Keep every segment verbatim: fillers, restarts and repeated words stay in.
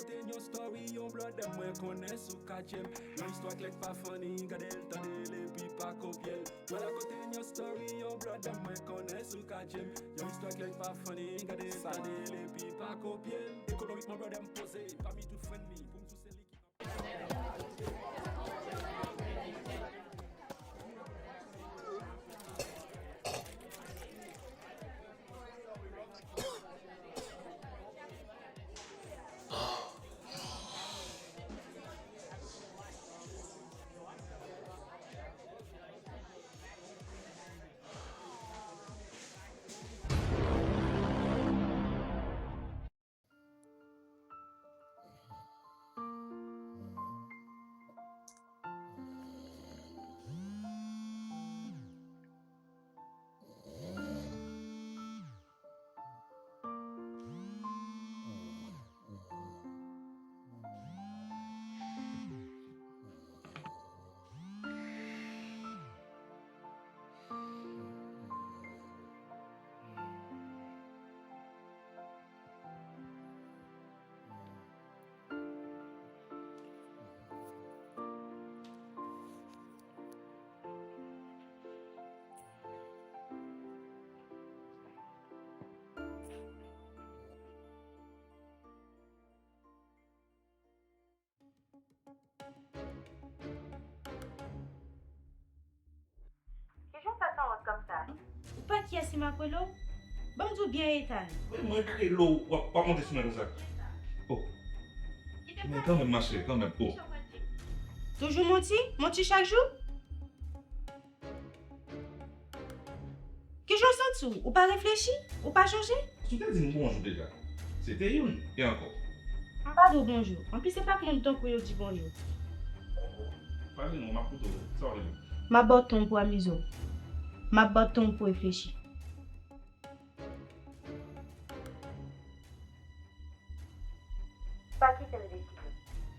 Te yon story yon blòdè mwen konnen si w ka tchem. Yon istwa klè k pa funny, gade l, tande l epi pa kopye l. Mwen rakonte yon story yon blòdè mwen konnen si w ka tchem. Yon istwa klè k pa funny, gade l, tande l epi pa kopye l. Ekonomikman blòdè m poze, pami tout frenn li, pou m sou se li ki Kijan w fè sanwont kòmsa? Ou pa kiyès li m ap rele w? Ban m di w byen, Ethan. Wi, mwen rele w, w ap, w ap monte sou mwen konsa. Oh. Men kanmenm, ma cheri, kanmenm. Oh. Toujou manti? Manti chak jou? Kijan w santi w? Ou pa reflechi? Ou pa chonje? Si w te di m bonjou deja, se te youn, e ankò. M pa di w bonjou. Anplis, se pa ak moun tankou w yo di bonjou. Pale non, m ap koute w. Sa w vle di? M ap ba w tan w pou amize w. M ap ba w tan w pou reflechi. Pa kite m deside.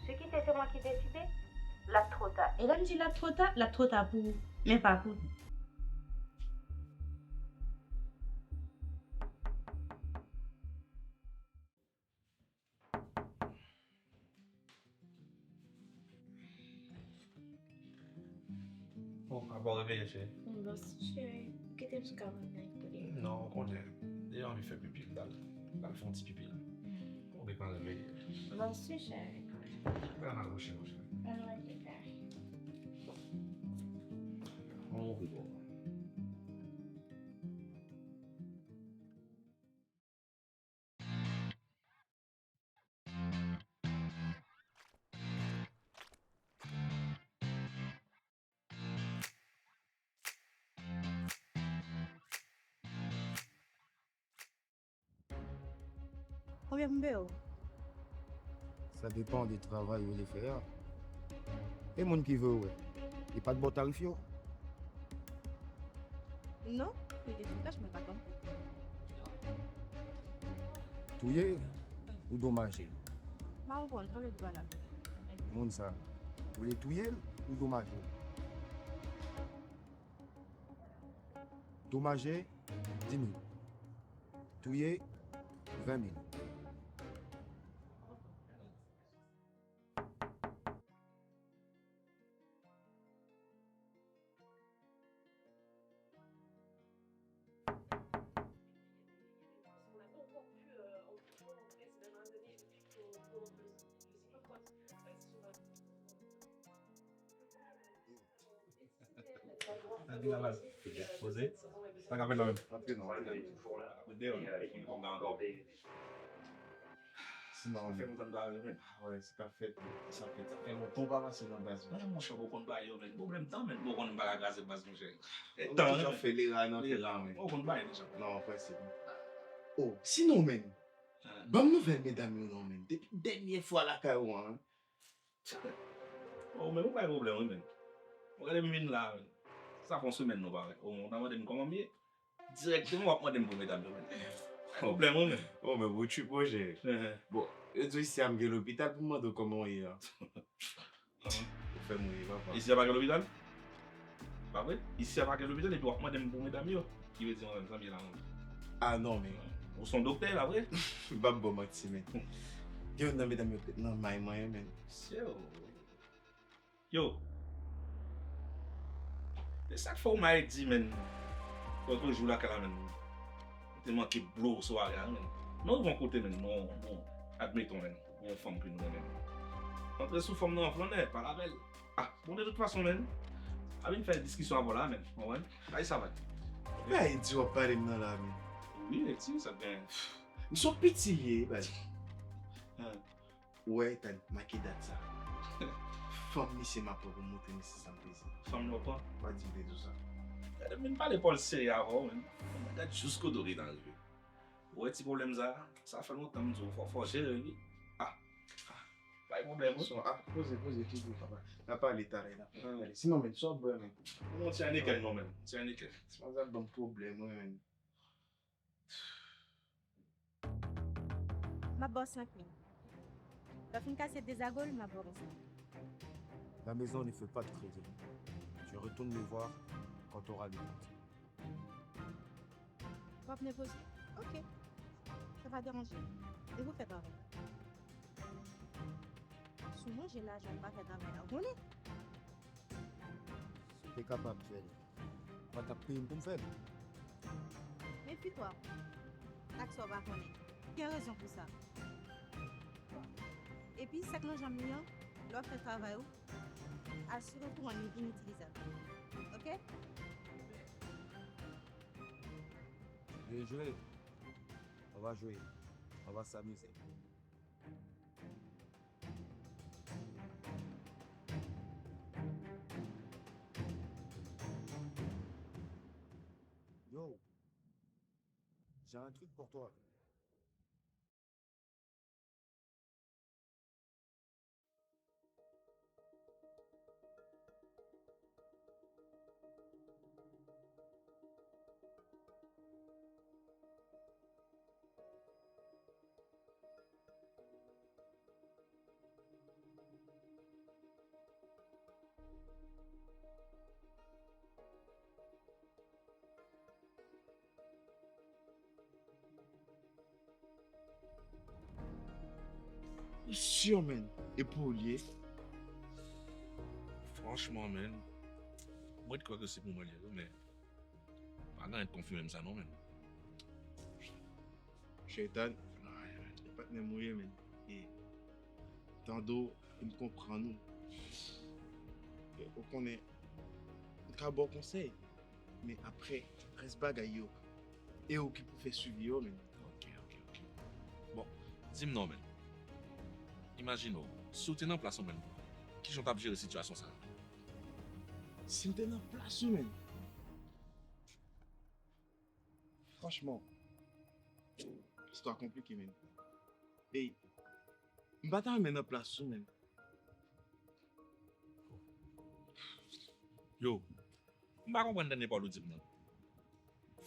Si kite se mwen ki deside, l ap twò ta. E lè m di l ap twò ta, l ap twò ta pou ou, men pa pou li. Oh, apa w reveye, cheri? Bon, cheri, kite m sou kabann nan, kote? Non, ou konnen, deja anvi fè pipi, l al, l al fè yon ti pipi la. Ou byen pa reveye. Bon, cheri. Fè n al kouche, mon cheri. Alright, bye. An ouvri pou ou. Konbyen pou m peye w? Sa depann de travay ou vle fè a. E moun ki vle wè, li pa t ba w tarif yo? Non, li te fin kach, mwen pa konn. Touye l ou domaje l? M pa konprann, sa w vle di pa la? Moun sa, ou vle touye l ou domaje l? Domaje, di mil. Touye, ven mil. Antre la baz. Poze. Sa ka fèt la menm. Antre non, antre. Deyò, kòm nan ankò. Sinon, fè m tann bagay yo menm. Ah, wè, sa ka fèt, sa fèt. Sa fè lontan w pa pase nan baz, non. Monchè, ou konn bagay yo, menm. Pwoblèm tan, menm. Ou konn m pa ka kraze baz, monchè. Ou toujou ap fè lera nan fè la, menm. Ou konn bagay deja. Non, prensip. Oh, sinon, menm. Ban m nouvèl medam yo non, menm. Depi dènye fwa lakay ou an, Oh, men ou bay pwoblèm, wi, men. Ou gade m vin la, men. Sa fè yon semèn nou pa wè. Oh, ou ta mande m kòman m ye? Dirèkteman, w ap mande m pou medam yo, men. Pwoblèm, wi, men. Oh, men ou trip, monchè. Bon, yo di w isi a m gen lopital pou m mande w kòman w ye a. Ou fè m ri, papa. Isi a pa gen lopital? Pa vre? Isi a pa gen lopital, epi w ap mande m pou medam yo. Ki vle di mwen menm, sa m ye la, mwen. Ah non, men. Ou se yon doktè, pa vre? M p ap ba w manti, men. Gen youn nan medam yo k ret nan may mwen yo, menn. Sye o. Yo. E sa k fè w mal di, menn. Lòt jou lakay la, menn. Ou te manke blo sou area, menn. Men w rive yon kote, menn. Non, non. Admeton, menn. Yon fanm ke nou renmen. Antre sou fanm nan an flannè, pale avè l. Ah, bon, de tout fason, menn. A vin fè diskisyon avè w la, menn. Ou konprann? Bay sa, bay. Bay di w ap pale m nan la, menn. Wi, Leti, sa t gen. M se yon piti l ye, bay. Ou wè, Ethan, make dat sa. Fanm misye m ap pran pou m montre misye sa m peze. Fanm nan w pran? Pa di m te di w sa. Gade, m vin pale Pòl serye avè w, menn. Gad jis kote w gentan rive. Ou wè ti pwoblèm sa, sa fè lontan m di w fò, fò jere l, wi. Ah, ah, pa gen pwoblèm, wi. Son, ah, poze, poze, figi w, papa. N a pale talè, n a pale. Sinon, menn, sa w ap bwè, menn? Non, ti Heineken non, menn. Ti Heineken. Sa ap ban m pwoblèm, wi, menn. M ap ba w senk mil. Lè w fin kase de zago l, m ap ba w konsa. La maison ne fait pas de crédit. Tu retournes le voir quand tu auras le temps. W ap negosyè? Ok. Sa pa deranje m. Depi w fè travay la. Si w manje lajan, w pa fè travay la, w konnen. Si w te kapab fè l, ou pa t ap peye m pou m fè l. Mefitwa. Ak sa w pa konnen. Gen rezon pou sa. Epi, sa k nan janm li an, lè w ap fè travay ou, asire w pou w initilizab. Ok? Bien joué. On va jouer. On va s'amuser. Yo, j'ai un truc pour toi. Ou si, menn, e pou ou l ye? Franchman, menn, mwen t kwè ke se pou mwen l ye, wi, men pa gen anyen k konfime m sa non, menn. Cheytan, e patnè m ou ye, menn. E tande w, e m konprann ou. E ou konnen, m ka ba w konsèy, men apre, rès bagay yo, e ou ki pou fè swivi yo, menn. Ok, ok, ok. Bon, di m non, menn. Imajine w, si w te nan plas ou, menn, kijan w t ap jere sitiyasyon sa a? Si m te nan plas ou, menn. Franchman, istwa konplike, menn. Ey, m pa ta renmen nan plas ou, menn. Yo, m pa konprann dènye pawòl ou di m nan.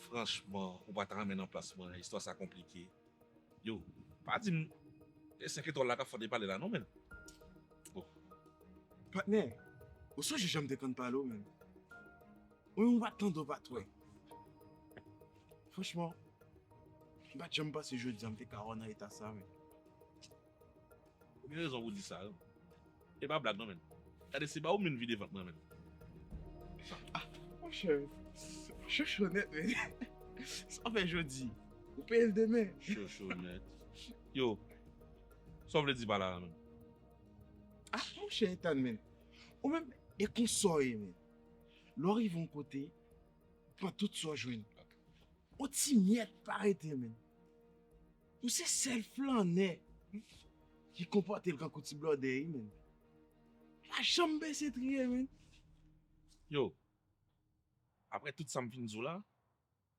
Franchman, ou pa ta renmen nan plas mwen, istwa sa konplike. Yo, pa di m e senk etwal la k ap fè w te pale la non, menn. Bon. Patnè, ou sonje jan m te konn pale w, menn? Ou menm ou pa t tande, ou pa t wè. Franchman, m pa t janm panse jodi a m te ka wè w nan eta sa, menn. Ou gen rezon pou w di sa, wi. E pa blag non, menn. Gade, se ba ou menm vide vant mwen, menn. Ah, monchè, cho cho nèt, menn. Sa w fè jodi, ou peye l demen. Cho cho nèt. Yo, sa w vle di pa la a, menn? Ah, monchè, Ethan, menn. Ou menm, e konsa w ye, menn. Lè w rive yon kote, ou pran tout sa w jwenn. Yon ti myèt pa rete, menn. Ou se sèl flannè ki konpòte l kankou ti blòdè, wi, menn. Pa janm bese triye, menn. Yo, apre tout sa m fin di w la,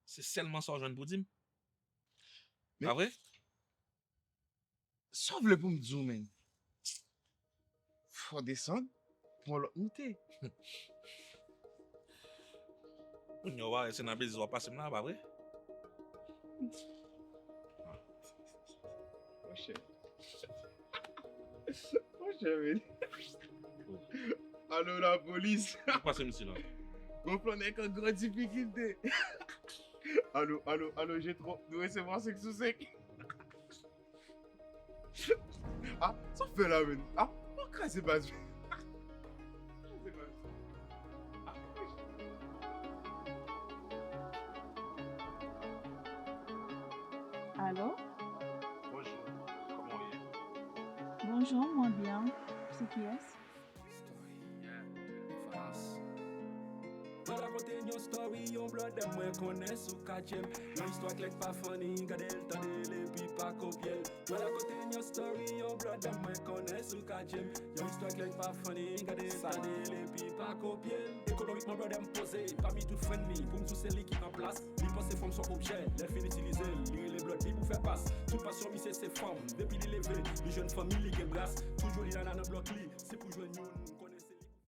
se sèlman sa w jwenn pou di m? Pa vre? Sa w vle pou m di w, menn? Fò w desann, pran lòt moute. Kounye a w parèt se nan betiz w ap pase m la, pa vre? Monchè. Monchè, menn. Alo, lapolis. Sa k pase m isi la? Gon flannè k an gran difikilte. Alo, alo, alo, G trwa, nou resevwa senk sou senk. Ah, sa w fè la menm? Ah, w kraze baz. Kraze baz. Alo? Bonjou, kòman w ye? Bonjou, mwen byen. Se kiyès? Mwen rakonte yon story yon blòdè mwen konnen sou katye m. Yon istwa klè k pa funny, gade l, tande l epi pa kopye l. Mwen rakonte yon story yon blòdè mwen konnen sou katye m. Yon istwa klè k pa funny, gade l, tande l epi pa kopye l. Ekonomikman blòdè m poze, pami tout fren mi, pou m di w se li ki an plas. Li panse fanm se yon objè, lè l fin itilize l, li rele blòd li pou fè pas. Tout pasyon misye se fanm, depi li leve, li jwenn fanmi li gen bras. Toujou li nana nan blòk li, se pou jwenn youn.